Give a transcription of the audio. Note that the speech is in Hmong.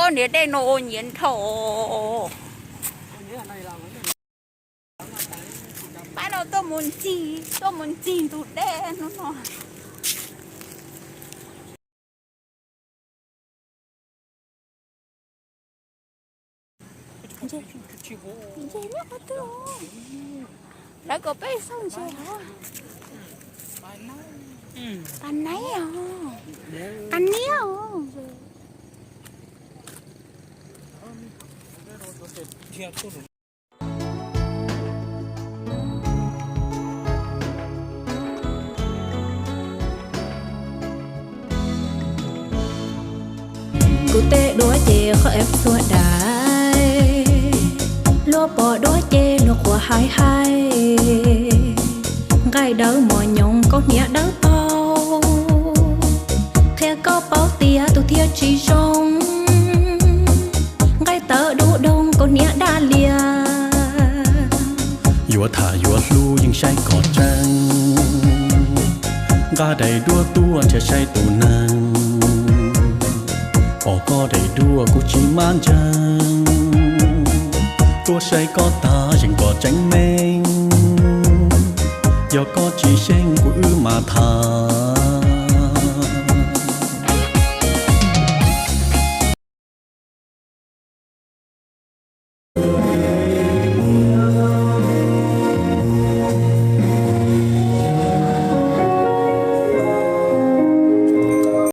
Niam dej no ua nyiav nrho. Pab no tuaj mus ncig, tuaj mus ncig tus dej hnub no. Ntses nyob qhov twg? Lawv kom peb xauj ntses hov. Pas naib os. Pas niab os. Kuv tej duab ces qhov es txhua daim, luag pom duab ces luag quaj haib haib. Nqaij dawb mos nyoos kaus hniav dawb paug, qhia koj paub tias tus thiaj tsis zoo. Nqaij tawv dub doog kaus hniav daj lias, yuav tham yuav hlub yeej saib kom tseeb. Nqa daim duab tuaj nrhiav saib tus neeg, pom koj daim duab kuv tsis mab ntseeg. Tuaj saib koj tag zeem kom tseeb meej, yog koj tsis seej kuv wb mam tham.